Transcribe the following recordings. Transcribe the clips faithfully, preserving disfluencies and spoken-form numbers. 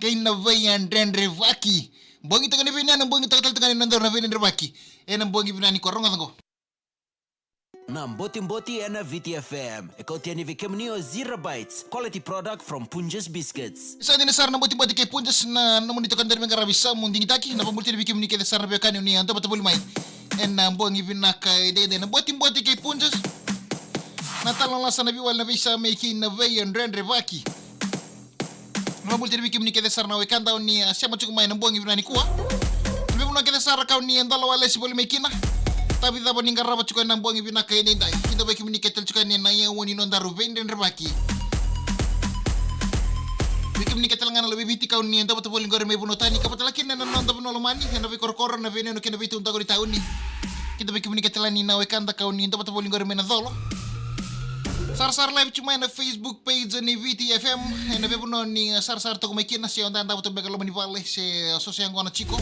kei na veidredrevaki. Bogi toka ni veinana, bogi toka tale toka ni na dau na veidredrevaki. Ena bogi vinaka nikua, rogoca qo. Na Botiboti ena Viti F M. E kauti yani vei kemuni o Zero Bites, quality product from Punjas Biscuits. Sa dina sara na Botiboti kei Punjas, na nomuni toka dau ni veiqaravi, sa mo digitaki. Na vakabula tale vei kemuni kece sara na veiwekani oni a dau vata voli mai ena bogi vinaka edaidai. Na Botiboti kei Punjas, na talanoa lasa, na veiwali, na veisamei kei na veidredrevaki. Na vakabula tale vei kemuni kece sara na wekada oni a sema tiko mai ena bogi vinaka nikua. Na veivanua kece sara ka oni a dola walesi voli mai kina. Tavi cava ni qarava tiko ena bogi vinaka edaidai. Kidavaki kemuni kece tale tiko yani ena iyau ni nodaru veidredrevaki. Vei kemuni kece tale ga na lewe i Viti ka oni a dau vata voli qori mai vanua tani, ka vata tale kina na noda vanua lomani, ena veikorokoro, na veiyanuyanu kei na veitudaku ni tauni. Kidavaki kemuni kece tale yani na wekada ka oni a dau vata voli qori mai na colo. Sarasara live tiko mai na Facebook page ni Viti F M, ena veivanua oni sarasara toka mai kina, se o dau davo toka beka loma ni vale, se so se yaqona tiko.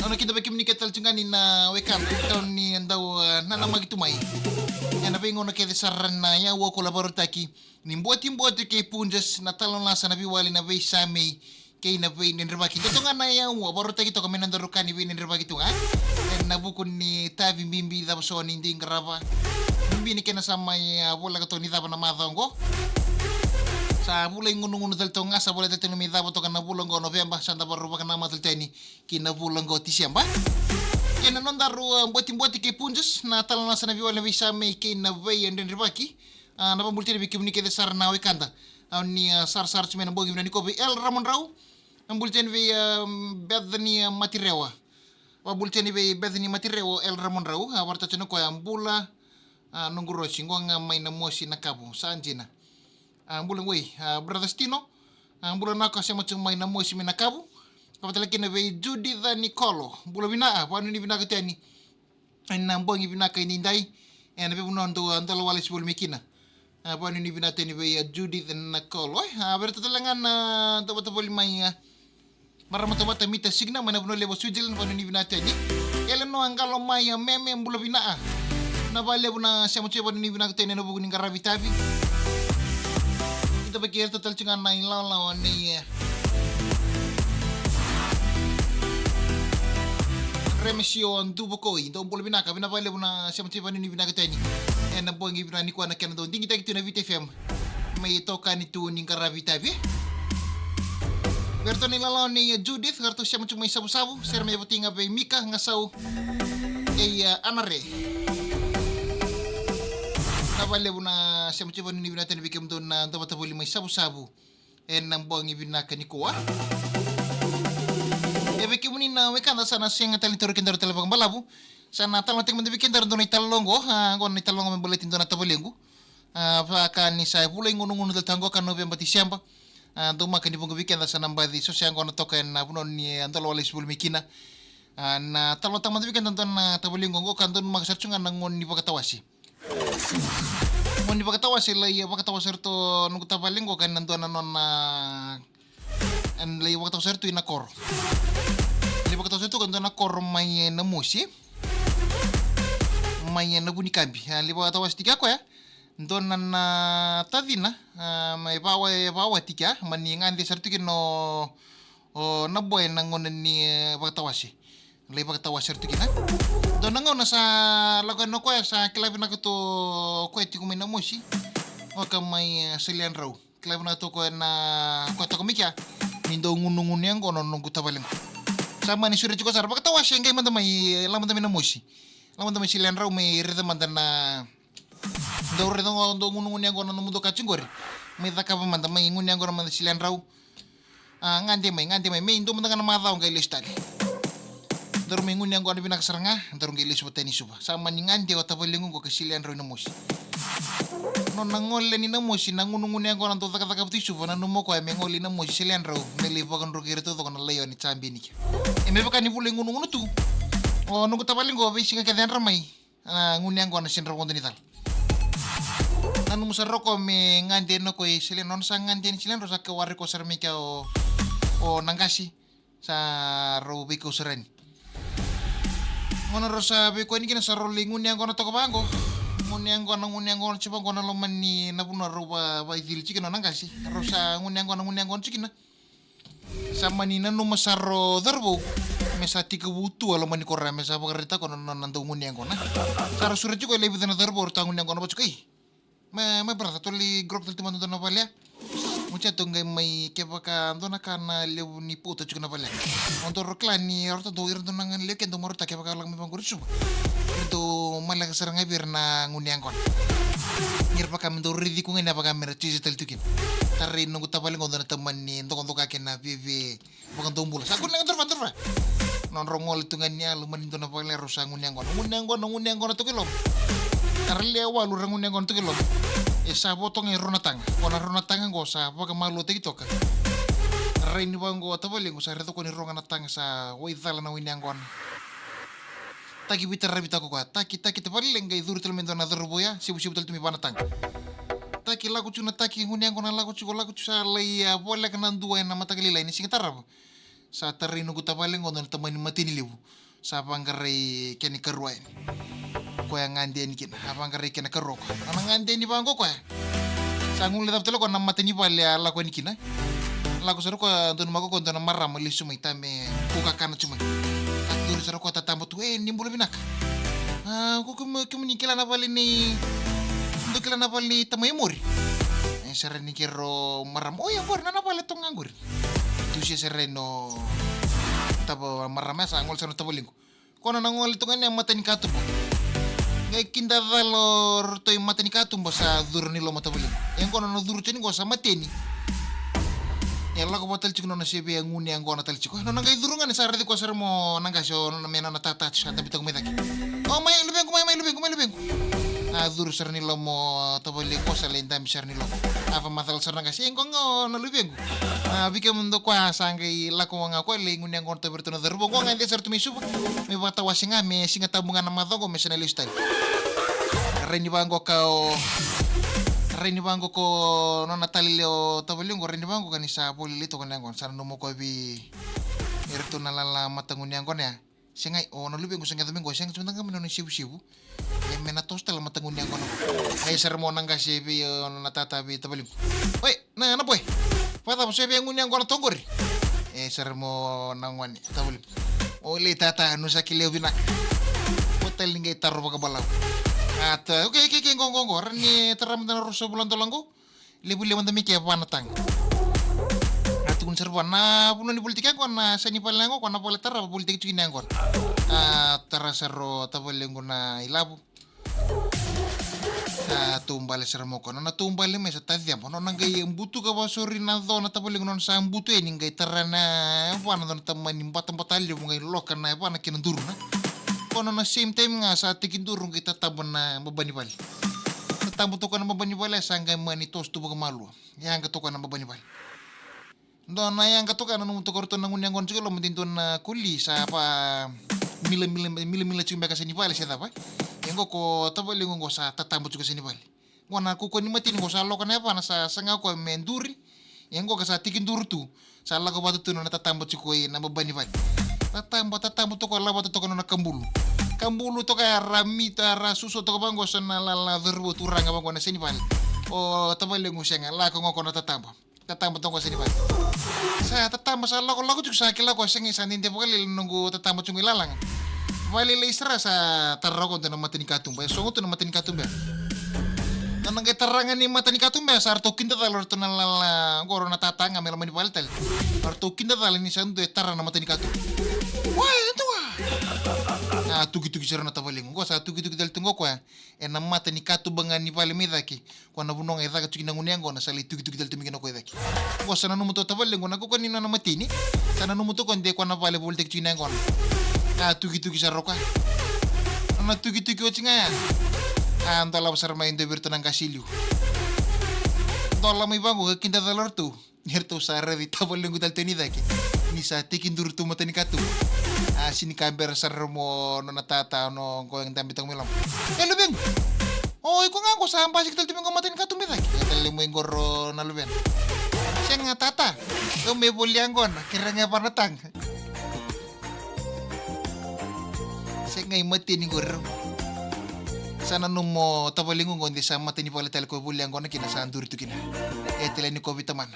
Au na kidavaki kemuni kece tale tiko ga ni na wekada ka oni a dau, eh, nanamaki tu mai ena veigauna kece sara na iyau au a vakarautaki. Ni Botiboti kei Punjas, na talanoa lasa, na veiwali, na veisamei kei na veidredrevaki. Dua toka ga na iyau au a vakarautaki toka me nodaru ka ni veidredrevaki tu ga, e? Ena vuku ni tavi bibi cava so ni dui qarava. Bibi ni kena sa mai, ah, voleka toka ni cava na macawa oqo. Sa vulai gunugunu tale toka ga, sa volai tale toka ni mai cava toka na vula oqo o Noveba, sa da vakarau vakanamata tale toka yani ki na vula oqo o Tiseba. Ena nodaru, ah, Botiboti kei Punjas, na talanoa lasa, na veiwali, na veisamei kei na veidredrevaki. Ah, na vakabula tale vei kemuni kece sara na wekada oni a sarasara tiko mai ena bogi vinaka nikua, vei El Ramodrau. Na vakabula tale vei, ah, Bethany, ah, Matirewa. Vakabula tale vei Bethany Matirewa, El Ramodrau. Ah, vakaraitaka tiko o koya, bula, ah, noqu rosi, qo ga mai Namosi, Nakavu. Sa dina. Ah, bula qoi, ah, brother Stino. Ah, bula naka, sema tiko mai Namosi mai Nakavu. Ka vata tale kina vei Judith Nikolo. Bula vinaka, vakanuinui vinaka tu yani ena bogi vinaka edaidai. Ena veivanua dou a dola walesi voli mai kina. Ah, vakanuinui vinaka tu yani vei, ah, Judith Nikolo. Ah, vei iratou tale ga na dau vata voli mai, ah, marama tamata Mita Signa mai na vanua levu o Switzerland, vakanuinui vinaka tu yani. Elenoa Qalo mai, ah, Meme, bula vinaka. Na valevu na sema tiko, vakanuinui vinaka tu yani ena vuku ni qaravi tavi. Kidavaki iratou tale tiko ga na ilawalawa nei, eh, Remesio Duvokoi, dou bula vinaka, vinaka vakalevu na sema tiko, vakanuinui vinaka tu yani ena bogi vinaka nikua na kena dau digitaki tu na Viti F M. Me itokani tu ni qaravi tavi. Vei iratou na ilawalawa nei Judith, ka ratou sema tu mai Savusavu, sere mai vata ga vei Mika Gasau kei, eh, Anare. Vinaka vakalevu na sema tiko, vakanuinui vinaka tu yani vei kemudou na dau vata voli mai Savusavu ena bogi vinaka nikua. E vei kemuni na wekada sa na sega tale ni tauri kedaru tale vakabalavu, sa na talanoataki mada vei kedaru dua na italanoa oqo, ah, oqo na italanoa me baleti dua na tavalequ. Ah, vaka ni sa vulai gunugunu tale tu oqo ka Noveba, Tiseba. Ah, daumaka ni vuqa vei keda sa na baci so se yaqona toka ena vanua ni, ah, dola walesi voli mai kina. Ah, na talanoataka mada vei keda dua na tavalequ oqo ka donumaka sara tu ga na gauna ni vakatawase. Gauna ni vakatawase, lai vakatawase ratou noqu tavalequ ka ena dua na nona, ena lai vakatawase ratou ina koro. Lai vakatawase ratou ka dua na koro mai Namosi, mai Navunikabi. Ah, lai vakatawase tiko o koya dua na, na tacina, ah, mai vawa, e vawa tiko, ah, mani gade sara tu kina o, o Naboe na gauna ni, eh, vakatawase. Lai vakatawase ratou kina. Dua na gauna sa lako yani o koya, sa kila vinaka tu o koya tiko mai Namosi, o koya mai, eh, Siliadrau. Kila vinaka tu o koya na, o koya toka mai kea, ni dau gunugunu yaqona o noqu tavalequ. Sa mani sureti koya sara, vakatawase, qai mada mai, eh, lako mada mai Namosi, lako mada mai Siliadrau me raica mada na Dou raica qo, dou gunugunu yaqona na nomudou ka tiko qori. Mai cakava mada, mai gunu yaqona mada Siliadrau. Ah, gade mai, gade mai, me dua mada ga na macawa qai lesu tale. Daru mai gunu yaqona vinaka sara ga, daru qai lesu vata yani Suva. Sa mani gade o tavalequ qo ka Siliadrau i Namosi. Nona gole ni Namosi, na gunugunu yaqona dau cakacaka vata i Suva, nanuma o koya me gole i Namosi Siliadrau, me lai vakadrukai ira taucoko na laioni Jabini kea. E me vaka ni vulai gunugunu tu o noqu tavalequ, veisiga kece yadra mai. Ah, gunu yaqona Siliadrau, vodo ni cala. Nanuma sara o koya me gade na koya i Siliadrau, nona sa gade ni Siliadrau sa ka ware koya sara mai kea o, o Naqasi. Sa rau veikau sara yani. Gauna rau sa veikau yani kina sa rau lai gunu yaqona toka vaqo. Gunu yaqona, gunu yaqona tiko vaqo na loma ni na vanua rau va, vaicili tiko kina o Naqasi. Rau sa gunu yaqona, gunu yaqona tiko kina. Sa mani nanuma sara o cauravou me sa tiko vutu a loma ni koro ya me sa vakaraitaka o na nona dau gunu yaqona. Sa ra sureti koya e lewe vica na cauravou, ratou a gunu yaqona vata tiko, ei. My, my brother, tou lai grok tale tu mada dua na vale ya. Mo tia tou qai mai kevaka dua na ka na levu ni pauta tiko na vale ya. O dou kila ni ratou dau, ira dau na gani lewe ke dau marautaka kevaka lako mai vaqori Suva. Ira dau maleka sara ga vei ira na gunu yaqona. Ni ra vaka me dau raici iko ga ni a vaka me ra tisi tale tu kina. Tarai noqu tavale qo dua na tamani dokadoka kei na veve vakadaubula. Sa kua ni leqa, dua na va, dua na va. Nodra gole tu ga ni yalo mani dua na vale, rau sa gunu yaqona. Gunu yaqona, gunu yaqona toka i loma. Tara lewe walu ra gunu yaqona toka i loma. E sa vo toka ga e rua na taga. Ko na rua na taga qo sa vakamaluataki toka. Rai ni vaqo tavale qo sa raica ko ni rua ga na taga sa waicala na gunu yaqona. Taki veitaravi toka o koya. Taki, taki tavale, qai curu tale mai dua na cauravou ya, sevusevu tale tu mai va na taga. Taki lako tiko na taki, gunu yaqona lako tiko, lako tiko sa lai, a, voleka na dua ena mataka lailai ni siga tarava. Sa tarai noqu tavale qo dua na tamani mateni levu. Sa vaqarai kena ikarua yani. Koya gade yani kina, a vaqarai kena ikarua o koya. Nona gade yani vaqo o koya. Sa gole cava tale o koya na mata ni vale a lako yani kina. Lako sara o koya, dua na mako o koya, dua na marama lesu mai, ta me kau kakana tu mai. A curu sara o koya, tataba tu, e, ni bula vinaka. A, ko kemu, kemuni kila na vale ni, dou kila na vale ni tamai Mori? E, sara ni keirau marama, oi, qori, nona vale toka ga qori. Dusia sara yani o tava marama ya, sa gole sara na tavale qo. Ko na nona gole toka yani a mata ni katuba. Qai kidacala o ratou i mata ni katuba sa curu ni loma tavale qo. E qo nona curu tiko yani qo sa mateni. E lako vata tale tiko nona sevi e gunu yaqona tale tiko. Nona qai curu ga ni sa raici koya sara mo na qase o nona me nona tata tiko sa dabe toka mai cake. O mai luvequ, mai, mai luvequ, mai luvequ. A curu sara ni loma o tavale qo sa lai dabe sara ni loma. A vakamacala sara na qase, e qo ga o na luvequ. A, vei kemudou koya sa qai lako ga o koya lai gunu yaqona toka vei iratou na cauravou qo, gade sara tu mai Suva. Me vakatawase ga me Siga Tabu ga na macawa qo me sa na lesu tale. Rai ni vaqo ka o, rai ni vaqo ko nona tale lewe o tavale qo, rai ni vaqo ka ni sa voli lai toka na yaqona, sa nanuma o koya vei iratou na lala matagunu yaqona ya. Segai, o na luvequ sa qai yaco mai qo, sega tu mada ga me nona isevusevu. E me na toso tale matagunu yaqona. Qai sara mo na qase vei, o na tata vei tavale qo. Oi, na, na boy. Vakacava, so e via gunu yaqona toka qori? E sara mo na gone, tavale qo. O lai tata, nu sa kilai au vinaka. Ko tale ni qai taro vakabalavu. A ta, okay, okay, okay, qo, qo, qo. Rawa ni tara mada na rusa vula dola qo. Levu levu mada mai ke va na taga. A tukuna sara vua na vanua ni volitaki yaqona, sa ni vale yaqo, ko na vale tarava volitaki tiko kina yaqona. A tara sara o tavale qo na ilavo. Sa taubale sara mai o koya. Nona taubale mai sa taceba. Nona qai butuka vasori na co na tavale qo, nona sa butu yani, qai tara na yavana, dua na tamani batabata levu, qai loka na yavana kei na duru na. Ko nona same time ga sa tekiduru qai tataba na baba ni vale. Tataba toka na baba ni vale, sa qai mani toso tu vakamalua. Yaga toka na baba ni vale. Dua na yaga toka, nanuma toka o ratou na gunu yaqona tiko e loma, de dua na koli sa va mila, mila, mila, mila tiko beka e yasa ni vale se cava. E qo ko tavale qo, qo sa tataba tiko e yasa ni vale. Qo na kaukauwa ni mateni qo sa loka na yavana, sa saga o koya me duri. E qo ka sa tekiduru tu. Sa lako vata tu nona tataba tiko i na baba ni vale. Tataba, tataba toka, lavata toka nona kabulu. Kabulu toka ya, ra mita, ra susu toka vaqo, so na lala cauravou, turaga vaqo na yasa ni vale. O tavale qo sega, lako ga o koya na tataba. Tataba toka e yasa ni vale. Sa tataba, sa lako, lako tiko, sa kila o koya, sega, sa dede vakalailai na noqu tataba tiko i lalaga. Vakalailai sara, sa tara o koya dua na mata ni katuba. E sogo tu na mata ni katuba. Nona qai tara ga ni mata ni katuba, sa ratou kidacala o ratou na lala, qo o ratou na tata ga mai loma ni vale tale. Ratou kidacala ni sa dua e tara na mata ni katuba. Oi, e dua! A tukituki sara na tavale qo, sa tukituki tale tu qo o koya. Ena mata ni katuba ga ni vale mai cake. Ko na vanua ga e caka tiko kina na gunu yaqona, sa lai tukituki tale tu mai kina o koya i cake. Qo sa nanuma tu o tavale qo na kaukauwa ni nona mateni. Sa nanuma tu o koya de ko na vale volitaki tiko kina yaqona. A tukituki sara o koya. Nona tukituki oti ga ya, a dolava sara mai e dua vei iratou na qase e liu. Dola mai vaqo ka kidacala o ratou. Ni ratou sa raici tavale qo tale tu yani i cake ni sa tekiduru tu mata ni katuba. A sega ni ka bera sara mo nona tata, o na qo e dabe toka mai loma. E luvequ, o iko ga qo sa basika tale tu mai qo mata ni katuba i cake. E tale mai qo o na luvena. Sega tata, au mai voli yaqona, kerea ga e va na taga. Sega, i mateni qori rau. Sa nanuma o tavale qo de sa mata ni vale tale ko voli yaqona kina, sa duri tu kina. E tale ni ko vei tamana.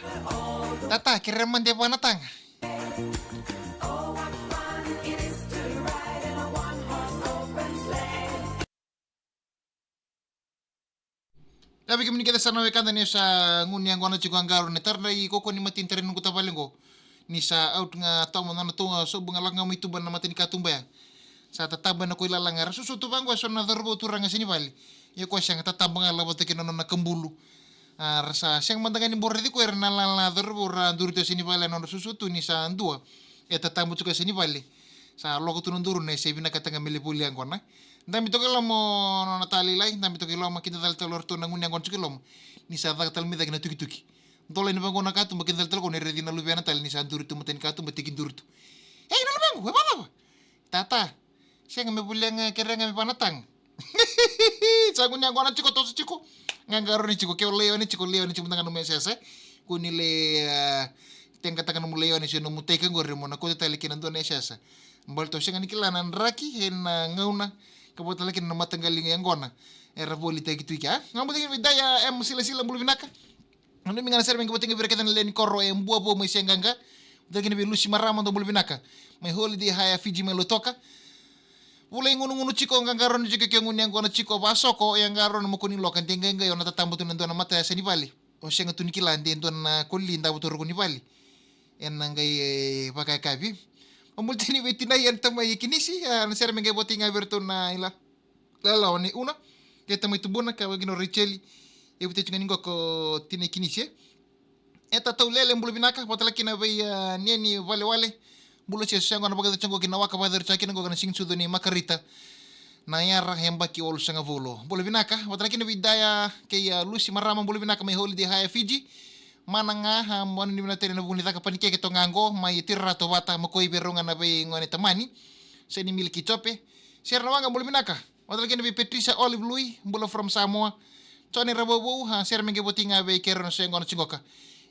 Tata, kerea mada e va na taga. Oh, what fun it is to ride in a one-horse open sleigh. Ia vei kemuni kece sara na wekada ni sa gunu yaqona tiko, qaqarauni, tarai koya ni matini, tarai noqu tavale qo. Ni sa out ga, tawa na nona tu ga, sobu ga, lako ga mai tuba na matanikatuba ya. Sa tataba ena koi lala ga, era susutu vaqo eso na cauravou turaga e Senivale. Ia koya sega, tataba ga, lavata kina na nona kabulu. A, ra sa sega mada ga ni boroci koya, era na lala na cauravou, ra duri tu e Senivale ena nodra susutu ni sa dua e tatabu tiko e Senivale. Sa loko tu na duruna, e se vinakata ga me lai voli yaqona. Dabe toka i loma o nona talailai, dabe toka i loma, kidacala tale o ratou na gunu yaqona tiko i loma. Ni sa caka tale mai cake na tukituki. Dola ni vaqo na katuba, kidacala tale o koya, ni raici na luvena tale ni sa duri tu matanikatuba, tekiduru tu. Ei, na luvequ, e vakacava? Tata, sega, me volia ga, kerea ga me vanataga. Sa gunu yaqona tiko, toso tiko. Qaqarauni tiko, ke o laione tiko, laione tiko mada ga nomu yasayasa. Kua ni lai, e, teqataka nomu laione se nomu taika qori mo na kauta tale ki na dua na yasayasa. Baleta o sega ni kila na draki ena gauna ka vaka tale kina na mataqali yaqona era volitaki tu i kea. Ga bula tale kina vei Daya M Silasila, bula vinaka. Nanumi ga na sere me qai vata ga vei ira kece na lewe ni koro e Bua Vou mai Seaqaqa. Vata kina vei Lusi Marama, dou bula vinaka. Mai Holiday Hire Fiji mai Lautoka. Vula i gunugunu tiko, qaqarauni tiko, ke gunu yaqona tiko, vasoko, e qaqarauni mo kua ni loka, de qai qai o na tataba tu na dua na mata yasa ni vale. O sega tu ni kila de dua na koli davo tu ruku ni vale. Ena qai, e, vakayakavi. Mo bula tale vei tinai, ena tamai e Kinisi, a, na sere me qai vata ga vei iratou na ila lalawa nei Una kei tamai Tubuna, ka vaka kina o Raicheli. E vuta tiko ga ni qo ko tinai Kinisi, e. E Tatau Lele, bula vinaka, vata tale kina vei, a, Neni Valewale. Bula se sega na vakacaca tiko qo ki na waka, vakacari tiko kina qo na siga ni sucu nei Makarita. Na yara yabaki walusagavulu. Bula vinaka, vata tale kina vei Daya kei, a, Lusi Marama, bula vinaka mai Holiday Hire Fiji. Mana ga, a, mo ni vinaka tale na vuku ni caka panikeke toka ga qo, mai Tirarato vata, mo koi vei rau ga na veigone tamani. Seni Miliki Jope. Sere na waqa, bula vinaka. Vata tale kina vei Patricia Olive Lui, bula from Samoa. Joni Ravouvou, a, sere me qai vata ga vei keirau na se yaqona tiko qo.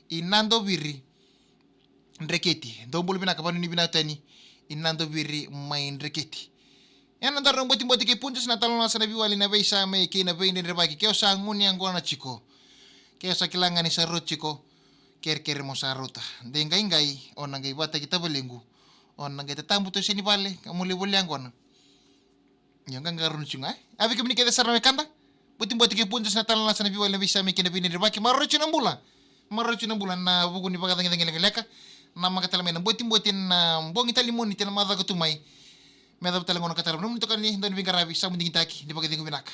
I Nadoviri, Dreketi. Dou bula vinaka, vanua ni vinaka tani. I Nadoviri mai Dreketi. Ena daru na botiboti kei Punjas, na talanoa sa na veiwali, na veisa mai kei na veidredrevaki. Ke o sa gunu yaqona tiko, ke o sa kila ga ni sa rauta tiko, kerekere mo sa rauta. De qai qai o na qai vakataki tavalequ, o na qai tatabu tu e Senivale, ka mo lai voli yaqona. Io, qaqarauni tiko ga, e. A, vei kemuni kece sara na wekada. Botiboti kei Punjas, na talanoa sa na veiwali, na veisa mai kei na veidredrevaki. Maroroi tiko na bula. Maroroi tiko na bula ena vuku ni vakacagicagi lekaleka. Namaka tale mai na botiboti ena bogi tale ni Moniti ena macawa ka tu mai. Me yacova tale qo na ka tarava. Nomuni itokani, dau ni veiqaravi, sa mu digitaki, ni vakacegu vinaka.